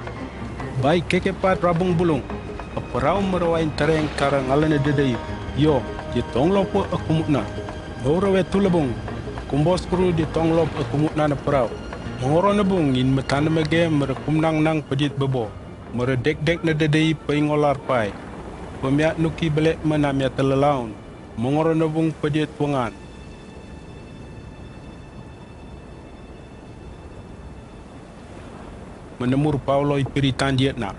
Bai kekepat rabung bulung, a perau merewai tereng kara ngalan ne dedei, yo, diat tong lope akumut na. Ngau rewe tu lebung, kumbos kuru diat tong lop akumut na ne perau. Mengoro nebung in metan mege merekum nang-nang pe diat bebo, mere dekdek ne dedei pei ngolar pai. Pe miat nuki belek mena miat telelaun, mengoro nebung pe diat tuangan. Menemur Paulo i piri tan diat na.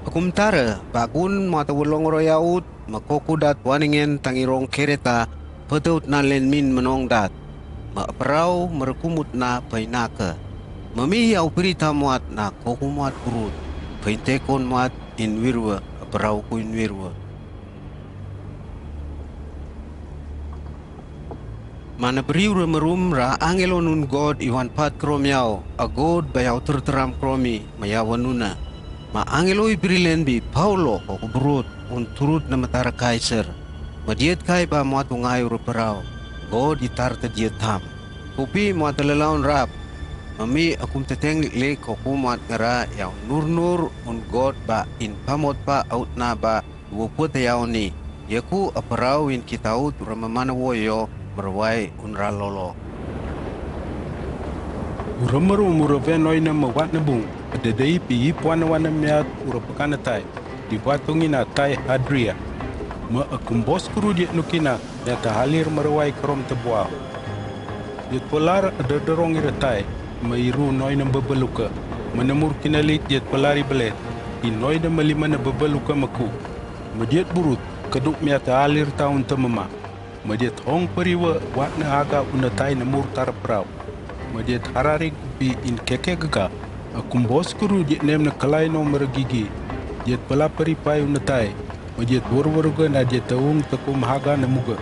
Akum tare, bakun mata welong roya ut, me koku dat waningen tangirong Kereta, peteut na len min menong dat. Me a perau merekumut na pei nake. Me mi yau piri ta muat na koku muat urut. Pei tekon muat in wir we, a perau ku in wir we. Mana beriu re merum ra angelo nun God iwan pat kerom yau, a God ba yau terteram keromi, me yau wanuna. Ma angelo i beri len bi Paulo ko kuberut, un turut ne metara Kaiser. Me diat kai ba muat ungai ura perau, God i tar te diat tam. Kupi muat telelaun rap, me mi akum teteng lik-lik ko ku muat ngera yau nur-nur un God ba in pamot pa aut na ba Waput yau ni, yaku a perau in kitaut ura memana woyo, merwai unra lolo. Ura merum ura venoi na mewat nebung, a dedei pi ipuan wana miat ura pekana tai, di batung ina tai Adria. Me a kumbos kuru diat nukina, miat a halir merwai kerom tebuau. Diat pelar a derderong ira tai, me iru noi na bebeluka, menemur kinalit diat pelar i belet, i noi na melima na bebeluka meku. Me diat burut, keduk miat a alir taun temema. Me diat hong periwe wat na aga una tai na murtar perau. Me diat harari kupi in keke gega. A kumbos kuru diat nem na kelai no mergigi. Diat pela peripai una tai. Me diat wor-wor ge na diat taung tekum haga na muge.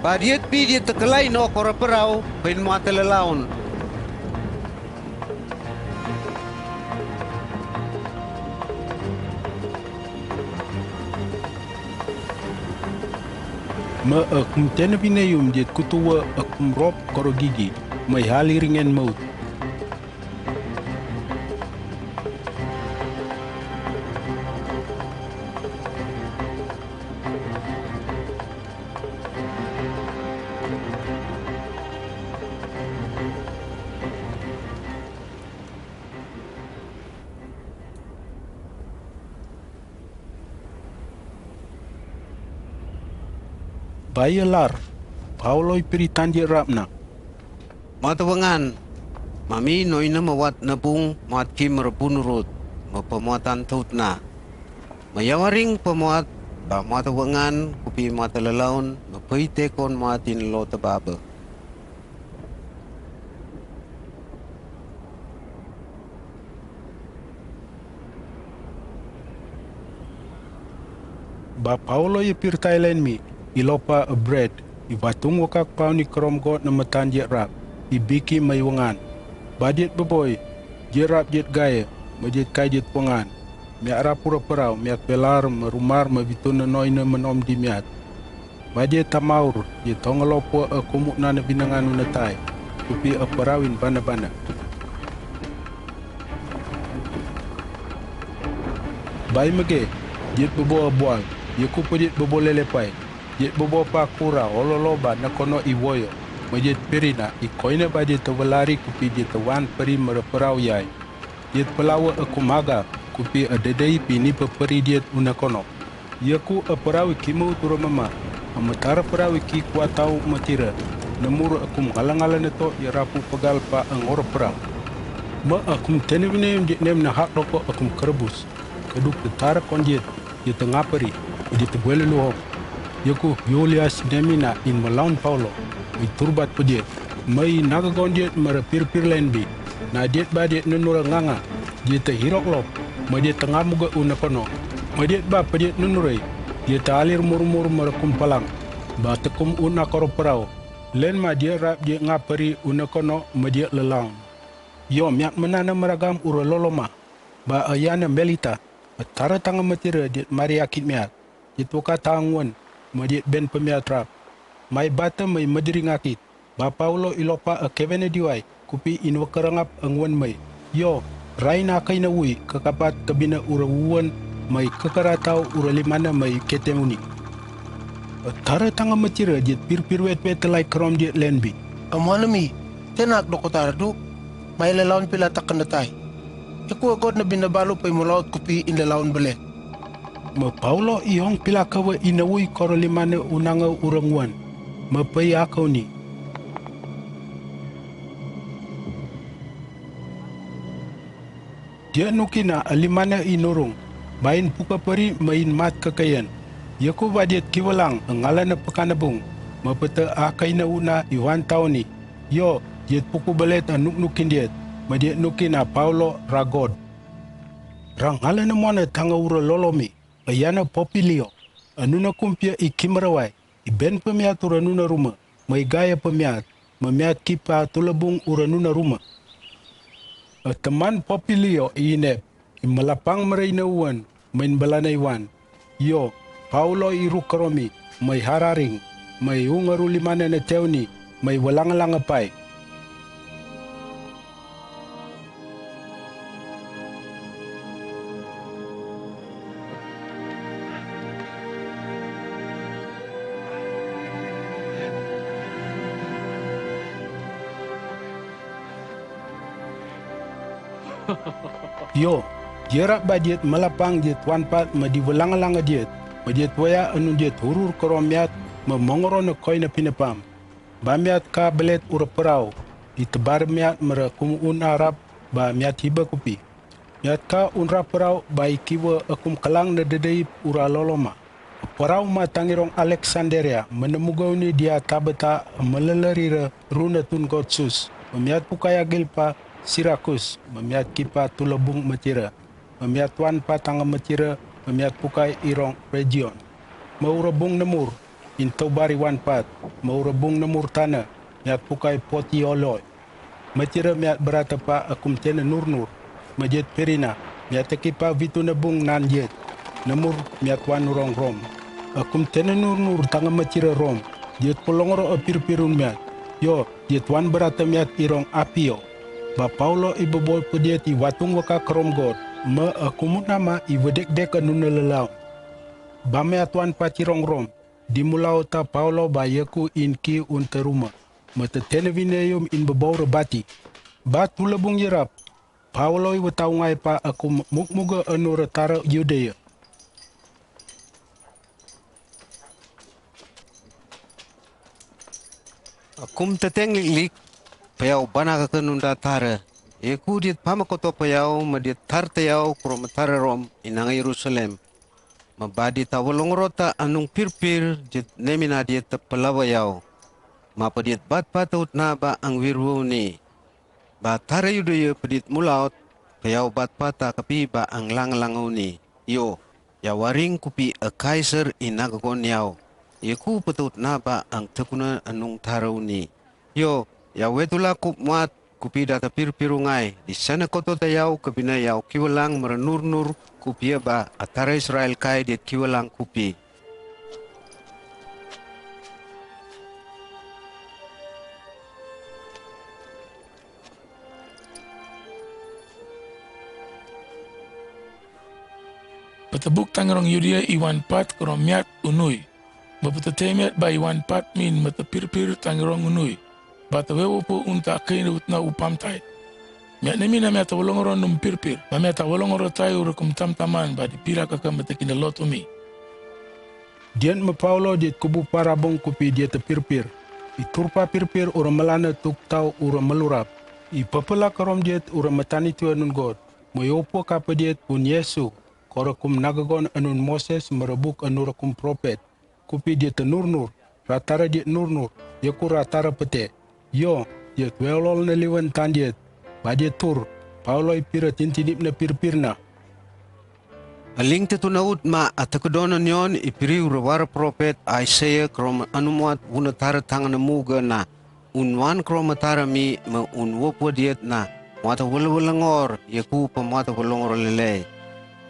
Padiat pi diat tekelai no kora perau, pen mata lelaun. Ma akum tena binayum diat kutuwa akum rop koro gigi, mai hali ringen maut. Bai alar, Paulo i piri tandiak rap na. Mata wangan, mami noina mawat na bung, mawat kim ra bunurut, ma pamuatan taut na. Ma yawaring pamuat, ba mata wangan, kupi mata lalaun, ma pai tekon mawat in lo ta baba. Ba Paulo i pir Thailand mi, i lopa a bread, i batung wakak pau ni krom got na matan diat rap, i biki mai wangan. Ba diat beboi, diat rap diat gaya, ma diat kai diat wangan. Miat rap ura perau, miat pelar, ma rumar, ma bitun na noina ma nom di miat. Ba diat tamaur, diat tong a lopa a kumu nana binangan una tai, kupi a perau in bana-bana. Bai mage, diat bebo a bual, diat kupa diat bebo lelepai, diat bebo pa kura, ololo ba na kono i woyo, ma diat piri na, i koina ba diat ta walari kupi diat ta wan peri mara perau yai. Diat pelawa a kumaga, kupi a dedei pi ni pa peri diat una kono. Yaku a perau i ki maut ura mama, a matara perau i ki kuatau matira, na mur a kum ngala-ngala na to i rapu pegal pa a ngora perau. Ma a kum tena binayum diat nem na hak doko a kum kerebus, keduk tetara kon diat, diat ta nga peri, diat ta buela luhong. Yaku Yulias nemina in malaun Paulo, i turbat pa diat, mai naga gon diat mara pir-pir len bi, na diat ba diat nunura nganga, diat ta hirok lop, ma diat ta nga muga una kono, ma diat ba pa diat nunura i, diat ta alir mur-mur mara kum palang, ba ta kum una koro perau, len ma diat rap diat nga peri una kono ma diat lalaun. Yo miat menana mara gam ura lolo ma, ba a yana Melita, a tara tanga matira diat mari akit miat, diat waka tang nguan, ma diat ben pemiat rap. Mai bata mai madiri ngakit, ba Paulo i lopa a kebena diwai, kupi in waka rangap a nguan mai. Yo, rai na kaina wui, kakapat kabina ura wuan, mai kakara tau ura limana mai kete uni. A tara tanga matira diat pir-pir wet-wet talai krom diat len bi. A muana mi, tena hak doko tara du, mai lalaun pila takan datai. Yaku a got na bina balu pai mulaut kupi in lalaun bele. Ma Paulo i hong pila kawa i nawui koro limana unanga ura nguan, ma pai akau ni. Diat nukina a limana i nurung, ba in puka peri ma in mat kakayan. Yaku ba diat kiwalang a ngala na pekana bung, ma peta akaina una i wan tau ni. Yo, diat puku belet a nuk-nukin diat, ma diat nukina Paulo ra god. Ra ngala na muana tanga ura lolo mi, a yana Popilio, a nuna kumpia i kimrawai, i ben pemiat ura nuna ruma, ma i gaya pemiat, ma miat kipa tulabung ura nuna ruma. A teman Popilio i inep, i malapang mara i na uan, ma in balana i wan. Yo, Paulo i ru karo mi, ma i hararing, ma i unga ru limana na teu ni, ma i walang-lang a pai. Yo, diat rap ba diat malapang diat wanpat ma di walang-lang a diat, ma diat waya anun diat hurur karo miat, ma mongoro na koina pinapam. Ba miat ka belet ura perau, i tebar miat mara kum un Arab, ba miat hiba kupi. Miat ka un ra perau ba i kiwa a kum kelang na dedeip ura lolo ma. Perau ma tangirong Alexanderia, ma na mugau ni dia Tabeta, ma lelari ra runa tun god Sus, ma miat pukai agil pa Sirakus, ma miat kipa tulabung matira, ma miat wan pa tanga matira, ma miat pukai irong Region. Ma ura bung na mur, in tobar iwanpat, ma ura bung nemur tane, miat pukai Potioloi. Mechira miat berata pa Akum Tene Nurnur, ma jit Pirina, miat teki pa Vitu Nebung nan jit, nemur miat wan rong Rom. Akum Tene Nurnur tangam mechira Rom, jit pelongoro apirpir un miat. Yo, jit wan berata miat irong Apio. Ba Paulo ibebol pe jit iwatung waka kerom God, ma akum un nama iwedekdek anun lelaun. Ba miat wan pa cirong Rom, di mulaut ta Paulo ba yaku in ki un teruma, ma tetene wineum in bebau rebati. Ba tula bung yarap, Paulo iwataungai pa akum mukmuga anu retara Yudea. Akum teteng liklik, payau bana kaka nunda tara. Yaku dit pama koto payau, ma dit tar tayau, kerom tara Rom, inang Yerusalem. Ma ba dit awalongoro ta anung pirpir, dit nemina dit tepelawa yau. Ma pe dit bat pataut na ba ang wirwo ni. Ba tara Yudea pe dit mulaut, payau bat pata kepi ba ang langlang ni. Yo, ya waring kupi a Kaiser ina gagon yau. Yaku pataut na ba ang tekuna anung tara ni. Yo, ya wetula kup muat, kupi data pirpir ungai, di sana koto tayau, kebina yau kiwalang merenur-nur, kupi ba, atara Israel kai dit kiwalang kupi. Petebuk tangerong Yudea iwan pat kerom miat unui. Ba petete miat ba iwan pat min mete pirpir tangerong unui. Ba tewewo pe unta kei na utna upam tai. Miat nemi na miat awalongoro num pirpir. Ba miat awalongoro tai ura kum tam taman ba di pira kaka mete kina lotu mi. Dian ma Paulo dit kubu parabong kupi diat pirpir. Iturpa pirpir ura melana tuk tau ura melurap. Ipepela kerom diat ura metani tua nun God. Moyopo kapa diat un Yesu. Kora kum nagagon anun Moses merebuk anura kum prophet. Kupi diat nurnur, ratara diat nurnur, yaku ratara pete. Yo, diat welol na liwan tan diat. Ba diat tur, Paulo ipira tintinip na pirpir na. Aling tetu na ut ma atekedono nion ipiri ura wara prophet Isaiah kerom anum muat wuna tara tangan muga na. Un wan kerom atara mi ma un wopwa diat na, muata wala-wala ngor, yaku pa muata wala ngor lelei.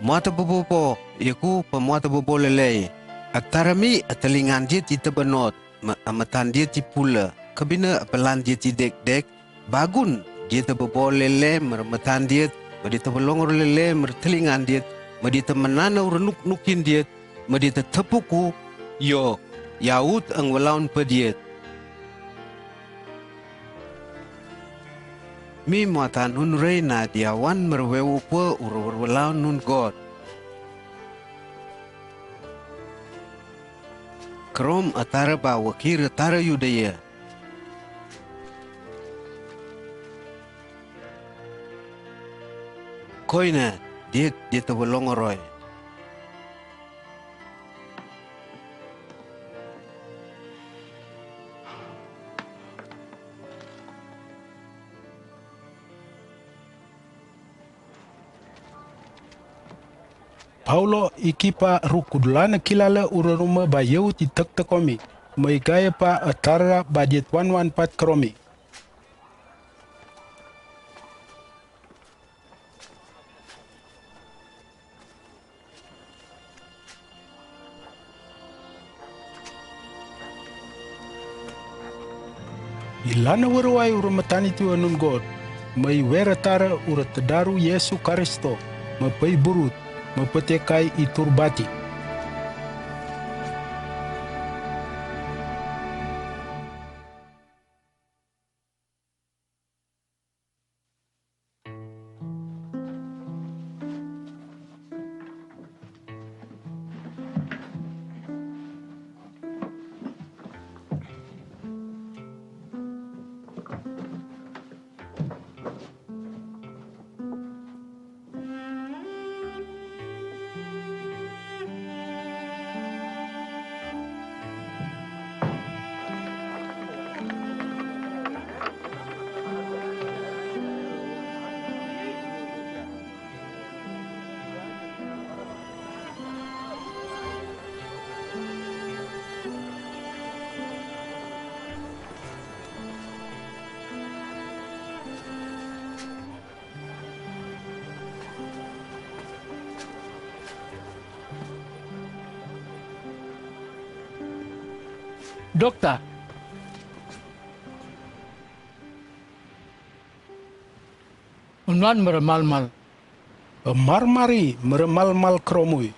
Muata bobo po, yaku pa muata bobo lelei. Atara mi atelingan diat itebanot, ma amatan diat ipula, kebina apelan diat idek-dek, bagun diat bobo lelei, ma amatan diat, ma diat wala ngor lelei, ma telingan diat, ma diat menana ura nuk-nukin diat, ma diat tepuku, yo, yaut ang walaun pe diat. Mi muata nun reina diawan merweu pe ura walaun nun God. Kerom atara ba wakir atara Yudea. Koina, diat, diat wala ngoroi. Paulo ikipa rukud lana kilala ura ruma ba yaut itektek omi, ma igaya pa atara ba diat wan-wan pat keromi. Ilana warawai ura matanitu anun God, ma iwera tara ura tadaru Yesu Karisto, ma pai burut, ma patekai itur bati. Doctor. Unwan mara malmal. Marmari mara malmal kromoi.